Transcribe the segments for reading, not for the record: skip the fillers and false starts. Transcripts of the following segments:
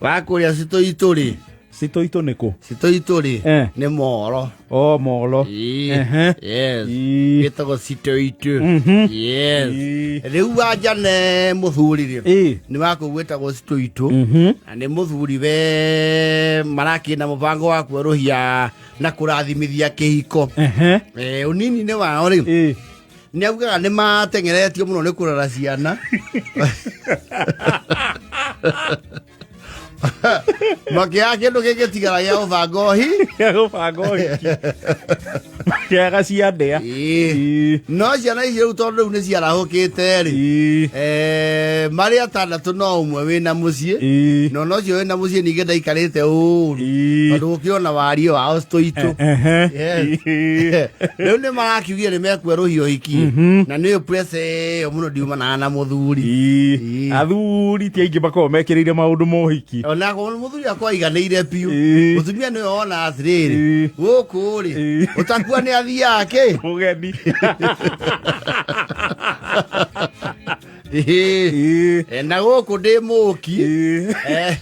Wa kũrĩa citũ itũ rĩ. Citũ itũ nĩ kũ? Citũ itũ rĩ. Nĩ moro. O moro. Ĩĩ. Ehe. Yes. Ĩĩ. Gĩtagwo citũ itũ. Yes. Ĩĩ. Rĩu wanja nĩ mũthuri rĩ. Ĩĩ. Nĩ wa kũu gwĩtagwo citũ itũ. Na nĩ mũthuri we marakĩna mũbango wa kwerũhia na kũrathimithia kĩhiko. Ehe. Eh, ũnini-inĩ wao rĩ. Ĩĩ. Nĩ augaga nĩ mateng'eretio mũno nĩ kũrora ciana makĩaga kĩndũ gĩngĩtigara gĩa gũbanga ũhi Gĩa gũbanga ũhiki. Makĩaga cia ndĩa. Ĩĩ. Ĩĩ. No ciana ici rĩu tondũ rĩu nĩ ciarahũkĩte rĩ, Ĩĩ. eh, marĩ atandatũ no ũmwe wĩna mũciĩ. Ĩĩ. No ũcio wĩna mũciĩ ningĩ ndaikarĩte ũru, Ĩĩ. tondũ gũkĩrĩ ona wario wao tũitũ. Ehe. Yes. Ĩĩ. Rĩu nĩ marakiugire nĩ mekwerũhia ũhiki, na nĩyo press ĩyo mũno ndiumanaga na mũthuri. Ĩĩ. Ĩĩ. Athuri ti aingĩ makoragwo mekĩrĩire maũndũ ma ũhiki. Ona mũthuri akwa aiganĩire biũ. Ĩĩ. Mũtumia nĩwe wona atĩrĩrĩ, Ĩĩ. gũkũ rĩ, Ĩĩ. ũtakua nĩ athiaga kĩ. Mũgeni. Ĩĩ. Ĩĩ. Eh, na gũkũ ndĩ mũki. Ĩĩ. Eh.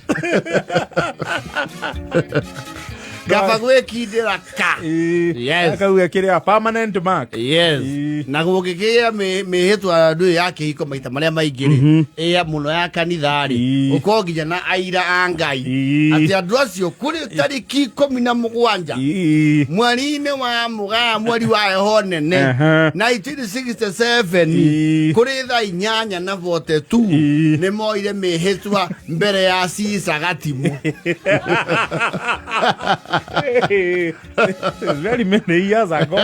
Ngaba gwĩkindĩra ka. Ĩĩ. Yes. Akauga kĩrĩa permanent mark. Yes. Ĩĩ. Na gũngĩkĩgĩa mĩhĩtwa ndũĩ ya kĩhiko maita marĩa maingĩ rĩ, ĩya mũno ya kanitha rĩ, Ĩĩ. ũkorwo nginya na aira a Ngai Ĩĩ. atĩ andũ acio kũrĩ tarĩki 17 Ĩĩ. mweri-inĩ wa Mũgaa, mweri wa heho nene, 1967, Ĩĩ. kũrĩ thaa 8 na 42, Ĩĩ. nĩ moire mĩhĩtwa mbere ya Caesar Gatimu. It's very many years ago.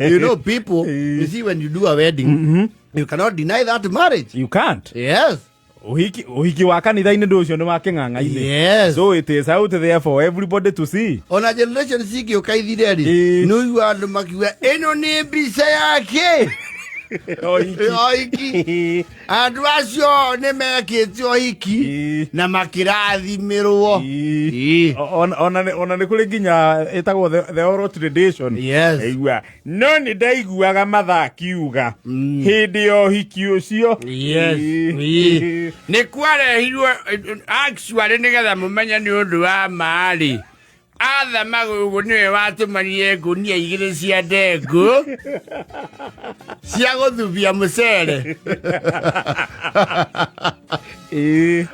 You know, people, Ĩĩ. you see, when you do a wedding, you cannot deny that marriage. You can't. Yes. Ũhiki wa kanitha-inĩ ndũ ũcio nĩ wa kĩng'ang'a-inĩ. Yes. So it is out there for everybody to see. Ona generation cingĩũka ithire rĩ, Ĩĩ. nĩ ũigua andũ makiuga ĩno nĩ mbica yake. Ũhiki. Ũhiki. Andũ acio nĩ mekĩte ũhiki Ĩĩ. na makĩrathimĩrwo. Ĩĩ. Ĩĩ. Ona nĩ kũrĩ nginya ĩtagwo the oral tradition. Yes. Aigua no nĩ ndaiguaga mathaa akiuga hĩndĩ ya ũhiki ũcio. Yes. Ĩĩ. Ĩĩ. Nĩ kwarehirwo actually nĩgetha mũmenye nĩ ũndũ wa maarĩ Arthur Magũgũ nĩwe watũmanire ngũnia igĩrĩ cia ndengũ cia gũthubia mũcere. Ĩĩ.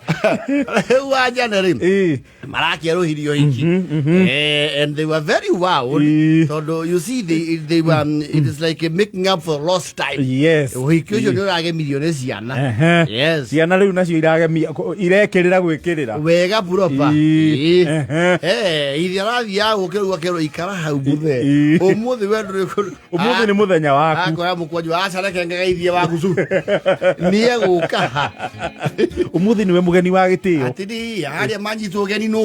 Rĩu wanjane rĩ, Ĩĩ. marakĩerũhirio hiki. Eh, and they were very wowed, Ĩĩ. tondũ you see, they were, it is like making up for lost time. Yes. Ũhiki ũcio nĩ ũragemirio nĩ ciana. Ehe. Yes. Ciana rĩu nacio iragemia irekĩrĩra gwĩkĩrĩra. Wega proper. Ĩĩ. Ĩĩ. Ehe. Eh, ithe arathiaga gũkĩrwo akerwo ikara hau mũthee. Ĩĩ. Ũmũthĩ we ndũrĩ kũndũ. Ũmũthĩ nĩ mũthenya waku. Akora mũkwanju aca reke ngegeithie waku cu. Niĩ gũka ha. Ũmũthĩ nĩwe mũgeni wa gĩtĩo. Atĩrĩ, harĩa manyitwo ũgeni nũ?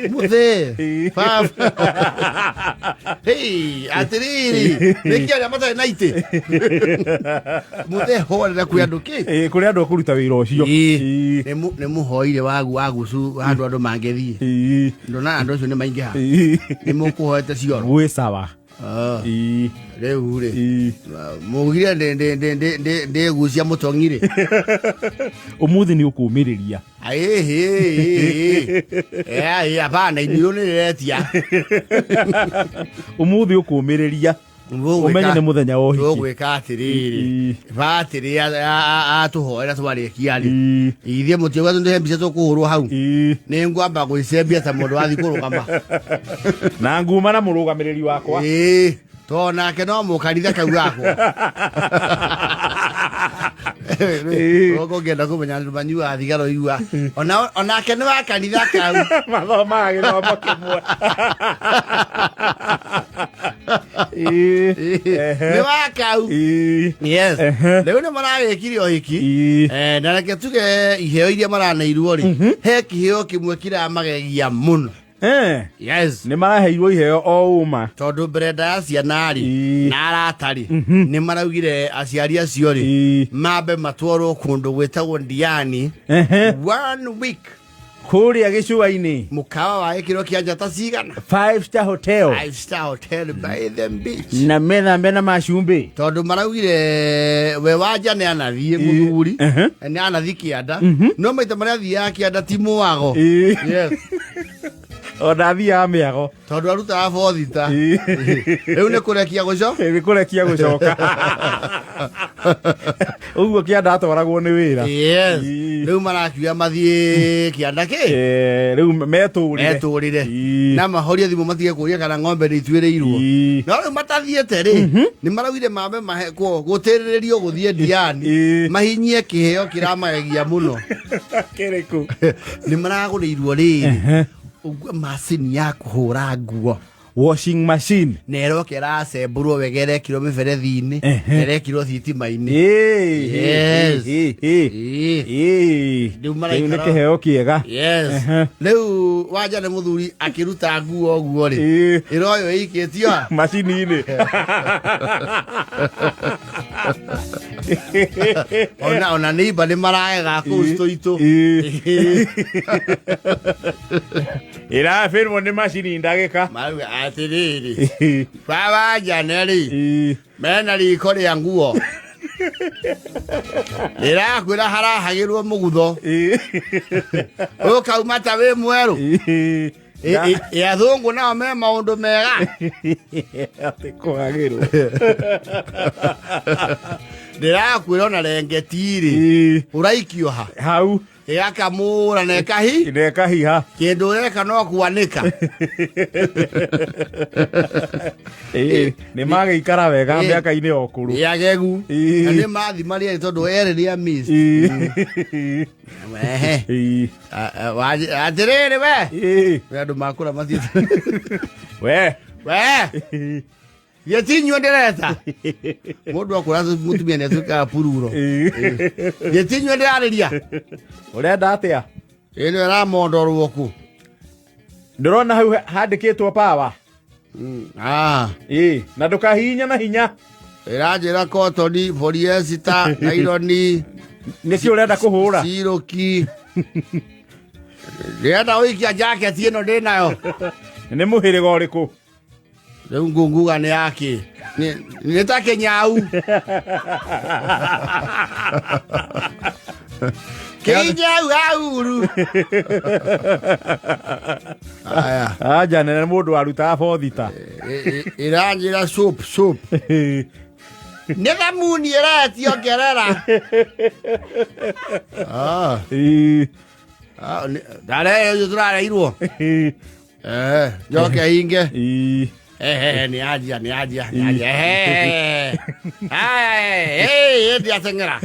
Mũthee. Ĩĩ. Baba. Hey, atĩrĩrĩ, nĩkĩ arĩa matarĩ na itĩ? Mũthee horera kwĩ andũ kĩ? Ĩĩ, kũrĩ andũ a kũruta wĩra ũcio. Ĩĩ. Ĩĩ. Nĩ mũhoire wagu wagucu handũ andũ mangĩthiĩ. Ĩĩ. Ndona andũ acio nĩ maingĩha. Ĩĩ. Nĩ mũkũhoete cioro. Gwĩ sawa. Ah, Ĩĩ. Rĩu rĩ, Ĩĩ. mugire ndĩgucia mũtong'i rĩ. Ũmũthĩ nĩ ũkũmĩrĩria. Ĩhĩ, hapana, inyuĩ nĩ rĩretia. Ũmũthĩ ũkũmĩrĩria. Ũmenye nĩ mũthenya wa ũhiki. Ũgwĩka atĩrĩrĩ, Ĩĩ. batĩrĩ atũhoera twarĩkia rĩ, Ĩĩ. ithuĩ mũtiuga tũhe mbica tũkũhũrwo hau. Ĩĩ. Nĩ ngwamba gwĩcembia ta mũndũ wathiĩ kũrũgama. Na nguma na mũrũgamĩrĩri wakwa. Ĩĩ, tondũ nake no mũkanitha kau gakwa. Ĩĩ. Ũguo ũngĩenda kũmenya andũ manyuaga thigara ũigua onake nĩ wa kanitha kau. Mathomaga gĩthomo kĩmwe. Ĩĩ. Ehe. Nĩ wa kau. Ĩĩ. Yes. Ehe. Rĩu nĩ maragĩkire ũhiki. Ĩĩ. Eh, na reke tuge iheo iria maraneirwo rĩ, he kĩheo kĩmwe kĩramagegia mũno. Eh. Yes. Nĩ maraheirwo iheo o ũma. Tondũ mbere nda ya ciana rĩ, Ĩĩ. na arata rĩ, nĩ maraugire aciari acio rĩ, Ĩĩ. mambe matwarwo kũndũ gwĩtagwo Ndiani Ehe. one week. Kũrĩa gĩcũa-inĩ. Mũkawa wa gĩkĩro kĩa njata cigana? Five star hotel. Five star hotel by the beach. Na methambe na macumbĩ. Tondũ maraugire we wanja nĩ anathiĩ mũthuri nĩ anathiĩ kĩanda, no maita marĩa athiaga kĩanda ti mwago. Yes. Ona athiaga mĩago. Tondũ arutaga bothita. Rĩu nĩ kũrekia gũco. Nĩ kũrekia gũcoka ũguo kĩanda atwaragwo nĩ wĩra. Yes. Rĩu marakiuga mathiĩ kĩanda kĩ. Rĩu metũrire. Metũrire. Na mahorie thimũ matige kũria kana ng'ombe nĩ ituĩrĩirwo. No rĩu matathiĩte rĩ, nĩ maraugire mambe mahe gũtĩrĩrĩrio gũthiĩ Diani, mahinyie kĩheo kĩramagegia mũno. Kĩrĩkũ? Nĩ maragũrĩirwo rĩrĩ ũguo macini ya kũhũra nguo. Washing machine. Na ĩroka ĩracembũrwo wega, ĩrekirwo mĩberethi-inĩ, ĩrekirwo thitima-inĩ. Yes. Rĩu Rĩu nĩ maraikara kĩheo kĩega. Yes. Rĩu wanja nĩ mũthuri akĩruta nguo ũguo rĩ, ĩroyo ĩikĩtio ha? Macini-inĩ. Ona nĩimba nĩ maragega kũu citũ. Ĩrabĩrwo nĩ macini ndagĩka. Marauga atĩrĩrĩ, baba njane rĩ, mena riko rĩa nguo rĩrakwĩra harahagĩrwo mũgutho ũkauma ta wĩ mwerũ. Athũngũ nao me maũndũ mega. Atĩ kũhagĩrwo. Ndĩrakwĩra ona rengeti rĩ, ũraikio ha hau ĩgakamũra na ĩkahi na ĩkahiha. Kĩndũ ũreka no kwanĩka. Nĩ magĩikara wega mĩaka-inĩ ya ũkũrũ. Ĩagegu. Na nĩ mathi marĩa tondũ erĩ nĩ miss. Ehe. Atĩrĩrĩ we. We andũ makũra mathiĩte. We. We. Githĩ ti inyuĩ ndĩreta? Mũndũ akũra mũtumia nĩ atuĩkaga pururo. Githĩ ti inyuĩ ndĩrarĩria? Ũrenda atĩa? Ĩno ĩramondorwo kũ? Ndĩrona hau handĩkĩtwo power. Ah. Na ndũkahihinye na hinya. Ĩranjĩra cotton, polyester, nylon. Nĩcio ũrenda kũhũra? Ciroki. Ndĩrenda gũikia jacket ĩno ndĩnayo. Nĩ mũhĩrĩga ũrĩkũ? Rĩu ngunguga nĩ yake. Nĩ ta kĩnyau. Kĩnyau hauru. Aya. Anja nene mũndũ warutaga bothita. Ĩranjĩra soap soap. Nĩ thamuni ĩretio ngerera. Ah. Ah, ndarehe ũcio tũrareirwo. Njoke hinge. Ehe, nĩ anjia, nĩ anjia, nĩ anjia. Ehe. Aya, ndiateng'era.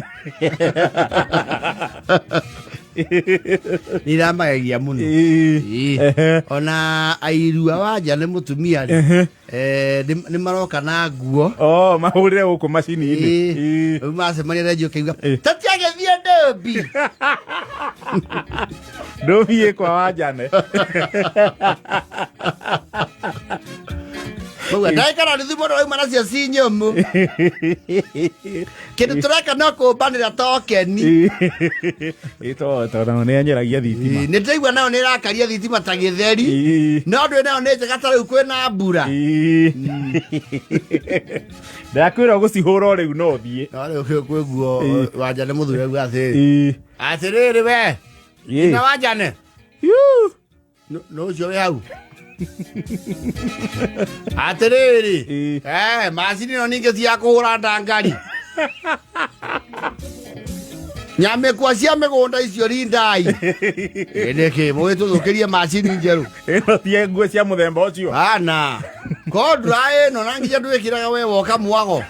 Nĩ iramagegia mũno. Ona airua wanja nĩ mũtumia rĩ, nĩ maroka na nguo. Oh, mahũrĩre gũkũ macini-inĩ. Rĩu macemania renji ũkĩuga tũtiagĩthiĩ ndũmbi. Ndũthiĩ kwa wanjane. Mauga ndagĩka nuthu mũndũ wauma nacio ci nyũmũ. Kĩndũ tũreka no kũmbanĩra tokeni. Tondũ nĩ anyeragia thitima. Nĩ ndĩraigua nayo nĩ ĩrakaria thitima ta gĩtheri. No ndwĩ nayo nĩ njega ta rĩu kwĩna mbura. Ndakwĩra ũgũcihũra o rĩu no ũthiĩ. No rĩu kwĩ guo wanja nĩ mũthuri auga atĩrĩrĩ. Atĩrĩrĩ we. Na wanjane. Nũ ũcio wĩ hau? Atĩrĩrĩ. Macini ĩno ningĩ ti ya kũhũra ndangari. Nyamĩkwa cia mĩgũnda icio rindai. Nĩkĩ mũgĩtũthũkĩrie macini njerũ? Ĩno ti nguo cia mũthemba ũcio. Ana. Kondra ĩno na nginya ndwĩkĩraga we woka mwago.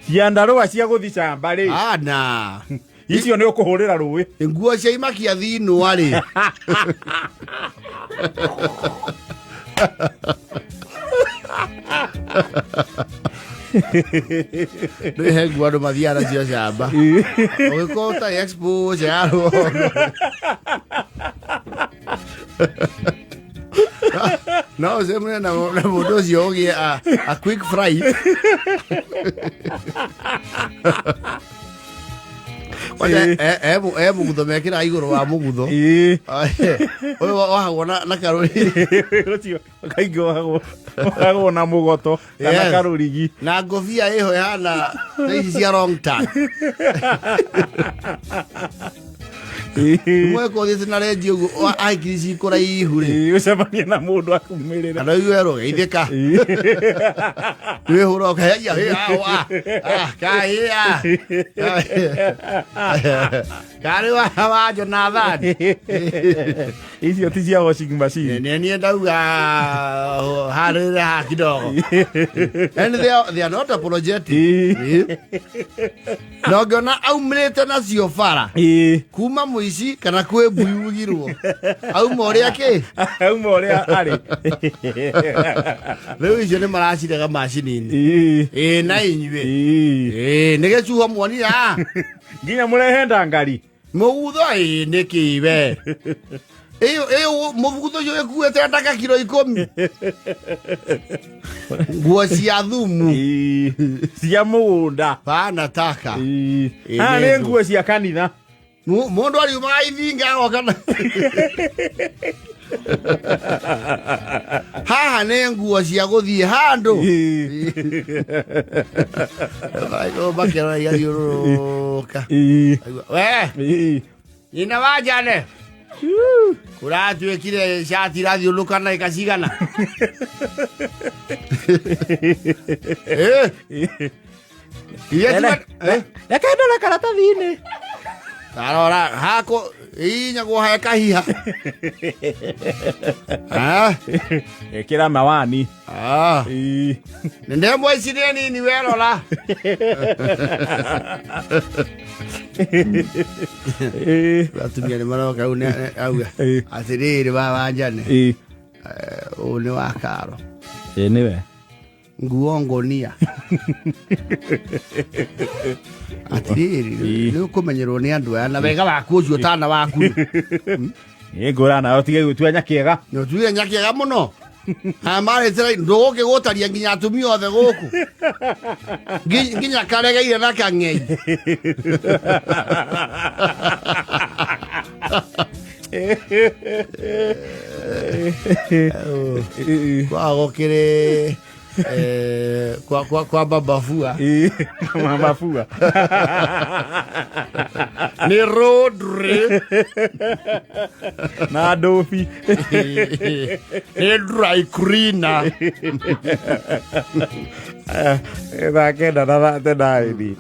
Ciandarũa cia gũthi camba rĩ. Ana. Icio nĩ ũkũhũrĩra rũĩ. Nguo cia imakia thinwa rĩ. Nĩ he nguo andũ mathiaga nacio camba. Ũgĩkorwo ũtarĩ exposure ya rũgongo. No ũcemanie na mũndũ ũcio ũgĩe a quick flight. Kwanja e mũgutho mekĩraga igũrũ wa mũgutho. Ĩĩ. Ũyũ wahagwo na karũri. Ũcio kaingĩ wohagwo na mũgoto kana Yes. karũrigi. Na ngobia ĩho ĩhana ta ici cia wrong turn. Ĩĩ. Mweka ũthiĩte na renji ũguo ahikiri cikũraihu rĩ. Ĩĩ, ũcemanie na mũndũ akumĩrĩre. Kana ũigue rũgeithĩka. Wĩhũra ũkaheia hĩ ah wa ah kahĩ ah. Karĩ wa Jonathan. Icio ti cia washing machine. Nĩ niĩ ndauga harĩre ha kidogo. And they are not apologetic. Ĩĩ. Na ũngĩona aumĩrĩte nacio bara Ĩĩ. kuma mũici kana kwĩ mbui ugirwo auma ũrĩa kĩ Auma ũrĩa arĩ. Rĩu icio nĩ maracirega macini-inĩ. Ĩĩ. Ĩĩ na inyuĩ. Ĩĩ. Ĩĩ nĩ gĩcuho muonire haha. Nginya mũrehe ndangari. Mũgutho ĩĩ nĩ kĩ we ĩyo ĩyo mũgutho ũcio ĩkuĩte ndaka kiro 10 nguo cia thumu. Ĩĩ. Cia mũgũnda. Bana taka. Ĩĩ. Ĩĩ, Haha nĩ nĩ nguo cia kanitha. Mũndũ ariumaga ithinga agoka haha nĩ nguo cia gũthiĩ handũ. Ĩĩ. Makĩrora igathiũrũrũka. Ĩĩ. We Ĩĩ. Nyina wa Jane kũratuĩkire cati irathiũrũrũka na ĩkacigana. Eh, iria Reke ndore karatathi-inĩ. Tarora hako inyagwo he kahiha. Ah, Ĩkĩra mawani. ah. Ĩĩ. Nĩ ndemwa ici nĩ nini werora. Ĩĩ. Atumia nĩ maroka rĩu auga Ĩĩ. atĩrĩrĩ wa Jane Ĩĩ. ũyũ nĩ wa karo. Ĩĩ nĩwe. Nguo ngonia. Atĩrĩrĩ Ĩĩ. nĩ ũkũmenyerwo nĩ andũ aya na wega waku ũcio ũtana waku. Ĩĩ ngũra nayo tige gũtua nyakĩega. Nĩ ũtuire nyakĩega mũno. Ha marĩtĩra ndũgũkĩgũtaria nginya atumia othe gũkũ. Nginya karegeire na kang'ei. Ĩĩ. Kwa gũkĩrĩ kwa babafua. Ĩĩ. Mabua. Nĩ rodre. Na ndũbi. Nĩ dry cleaner. Thaa 9 na 39.